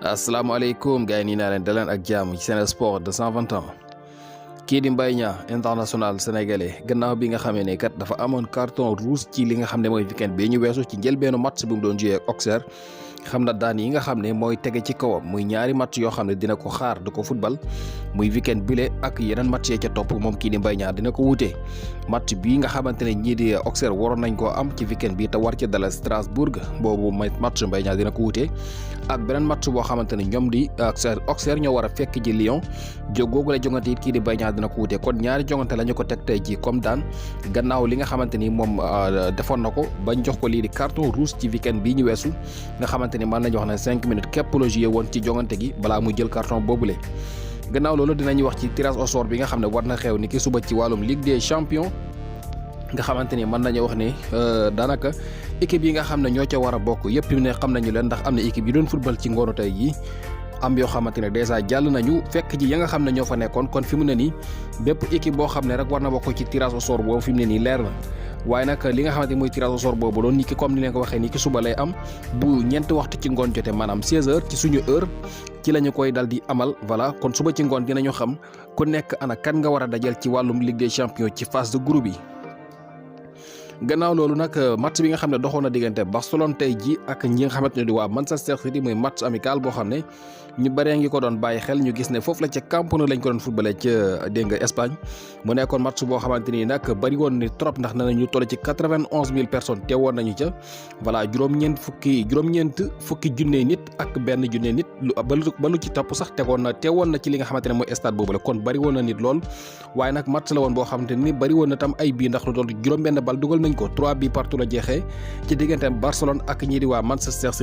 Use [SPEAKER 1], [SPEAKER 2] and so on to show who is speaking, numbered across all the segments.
[SPEAKER 1] asalaamaaleykum gars yi nii naa leen daleen ak jàmm ci Sen Sport 221 kii di Mbaye Niang international sénégalais gannaaw bi nga xamee ne kat dafa amoon carton rouge ci li nga xam ne mooy weekend bi ñu weesu ci njëlbeenu match bi mu doon joué ak Auxerre xam na daan yi nga xam ne mooy tege ci kawam muy ñaari match yoo xam ne dina ko xaar du ko football muy weekend bile ak yeneen match yee ca topp moom kii di Mbaye Niang dina ko wutee match bii nga xamante ne ñii di Auxerre waroon nañ koo am ci weekend bi te war ci dalal Strasbourg boobu match Mbaye Niang dina ko wutee ak beneen match boo xamante ne ñoom di Auxerre ñoo war a fekk ji Lyon googu la jongante it kii di Mbaye Niang dina ko wutee kon ñaari jongante la ñu ko teg tey ji comme daan gannaaw li nga xamante ni moom defoon na ko bañ jox ko lii di carton rouge ci weekend bii ñu weesu nga xamante ni man lañu wax ne 5 minutes képp la joué woon ci jongante gi balaa muy jël carton boobule. gannaaw loolu dinañu wax ci tirage au sort bi nga xam ne war na xew ni ki suba ci wàllum Ligue des champions nga xamante ni mën nañu wax ni daanaka équipe yi nga xam ne ñoo ca war a bokk yëpp ne xam nañu leen ndax am na équipe yi doon football ci ngoonu tey yi am yoo xamante ne dèjà jàll nañu fekk ji ya nga xam ne ñoo fa nekkoon kon fi mu ne nii bépp équipe boo xam ne rek war na bokk ci tirage au sort boobu fi mu ne nii leer na waaye nag li nga xamante ni mooy tirage au sort boobu doon ni ki comme ni leen ko waxee ni ki suba lay am bu ñeenti waxtu ci ngoon jotee maanaam 16h ci suñu heure ci la ñu koy dal di amal voilà kon suba ci ngoon dinañu xam ku nekk ana kan nga war a dajal ci wàllum Ligue des champions ci phase de groupe yi. gannaaw loolu nag match bi nga xam ne doxoon na diggante Barcelone tey ji ak ñi nga xamante ne di waa Manchester City muy match amical boo xam ne ñu bëree ngi ko doon bàyyi xel ñu gis ne foofu la ca Camp Nou lañ ko doon footballé ca dégg nga Espagne mu nekkoon match boo xamante ni nag bëri woon ni trop ndax nee nañu toll ci 91 000 personnes teewoon nañu ca voilà juróom-ñeent fukki junne nit ak benn junne nit ba lu ci topp sax teewoon na ci li nga xamante ne mooy stade boobu la kon bëri woon na nit lool waaye nag match la woon boo xamante ni bëri woon na tam ay bii ndax lu doon juróom-benn bal dugal nañ ko 3 bi partout la jeexee ci diggante Barcelone ak ñii di waa Manchester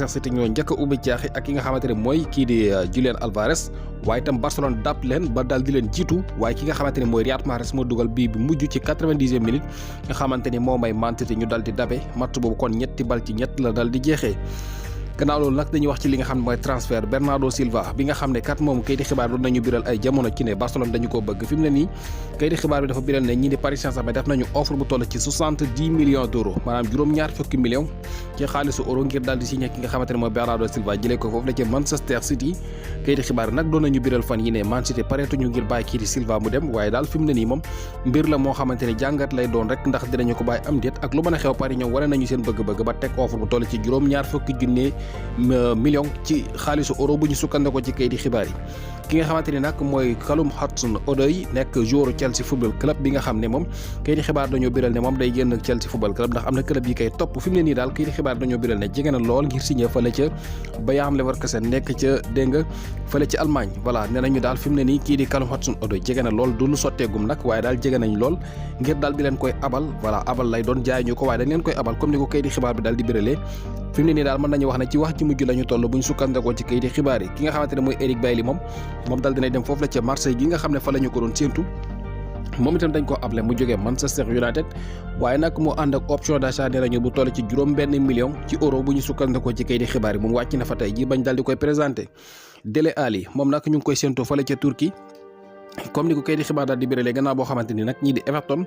[SPEAKER 1] City ñoo njëkk a ubbi jaaxi ak ki nga xamante ne mooy kii di Julián Álvarez waaye itam Barcelone dàpp leen ba daal di leen jiitu waaye ki nga xamante ne mooy Riyad Mahrez moo dugal bii bi mujj ci 90e minute nga xamante ni moo may Man City ñu dal di dabe match boobu kon ñetti bal ci ñett la dal di jeexee. gannaaw loolu nag dañuy wax ci li nga xam ne mooy transfert Bernardo Silva bi nga xam ne kat moom kayiti xibaar doon nañu biral ay jamono ci ne Barcelone dañu koo bëgg fi mu ne nii kayiti xibaar bi dafa biral ne ñii di Paris Saint-Germain def nañu offre bu toll ci 70 millions d'euros maanaam juróom-ñaar fukki millions ci xaalisu euro ngir daal di signé ki nga xamante ne mooy Bernardo Silva jëlee ko foofu la ci Manchester City kayiti xibaar bi nag doon nañu biral fan yi ne Man City pareetuñu ngir bàyyi kii di Silva mu dem waaye daal fi mu ne nii moom mbir la moo xamante ne jàngat lay doon rek ndax dinañu ko bàyyi am déet ak lu mën a xew Paris ñoom wane nañu seen bëgg-bëgg ba teg offre bu toll ci juróom-ñaar fukki junne million ci xaalisu euro bu ñu sukkandikoo ci kayiti xibaar yi ki nga xamante ni nag mooy Callum Hudson-Odoi nekk joueur Chelsea football club bi nga xam ne moom kayiti xibaar dañoo biral ne moom day génn Chelsea football club ndax am na club yi kay topp fi mu ne nii daal kayiti xibaar dañoo biral ne jege na lool ngir signé fële ca Bayer Leverkusen nekk ca dégg nga fële ci Allemagne voilà nee nañu daal fi mu ne nii kii di Callum Hudson-Odoi jege na lool du lu sotteegum nag waaye daal jege nañ lool ngir daal di leen koy abal voilà abal lay doon jaay ñu ko waaye dañ leen koy abal comme ni ko kayiti xibaar bi daal di biralee fi mu ne nii daal mën nañu wax ne ci wax ci mujj la ñu toll bu ñu sukkandikoo ci kayiti xibaar yi ki nga xamante ne mooy Eric Bailly moom daal dinay dem foofu la ca Marseille gi nga xam ne fa la ñu ko doon séentu moom itam dañ ko able mu jógee Manchester United waaye nag mu ànd ak option d'achat nee nañu bu toll ci juróom-benn million ci euro bu ñu sukkandikoo ci kayiti xibaar yi moom wàcc na fa tey ji bañ daal di koy présenté Dele Alli moom nag ñu ngi koy séentu fële ca Turquie comme ni ko kayiti xibaar daal di biralee gannaaw boo xamante ni nag ñii di Everton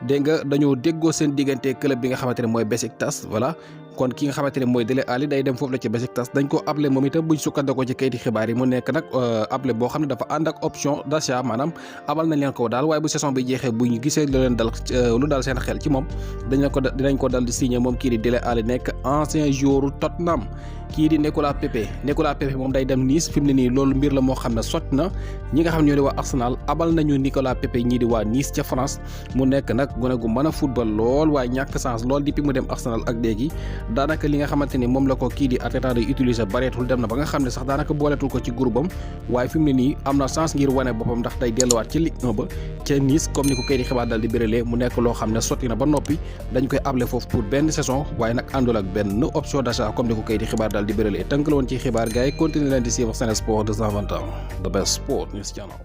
[SPEAKER 1] dégg nga dañoo déggoo seen diggante club bi nga xamante ne mooy Besiktas voilà kon ki nga xamante ne mooy Dele Alli day dem foofu la ci Besiktas dañ ko able moom itam buñ sukkandikoo ci kayiti xibaar yi mu nekk nag able boo xam ne dafa ànd ak option d'achat maanaam abal nañ leen ko daal waaye bu saison bi jeexee bu ñu gisee lu dal seen xel ci moom dinañ ko dal di signé moom kii di Dele Alli nekk ancien joueur Tottenham kii di Nicolas Pepe moom day dem Nice fi mu ne nii loolu mbir la moo xam ne sotti na ñi nga xam ne ñoo di waa Arsenal abal nañu Nicolas Pepe ñii di waa Nice ca France mu nekk nag gone gu mën a football lool waaye ñàkk chance lool depuis mu dem Arsenal ak léegi daanaka li nga xamante ni moom la ko kii di Arteta day utiliser bareetul dem na ba nga xam ne sax daanaka booletul ko ci groupe am waaye fi mu ne nii am na chance ngir wane boppam ndax day delluwaat ci Ligue 1 ba ca Nice comme ni ko kayiti xibaar daal di biralee mu nekk loo xam ne sotti na ba noppi dañ koy able foofu pour benn saison waaye nag àndul ak benn option d'achat comme ni ko kayiti xibaar daal di biralee tënk la woon ci xibaar gars yi continuer leen di suivre Sen Sport 221 the best sport news channel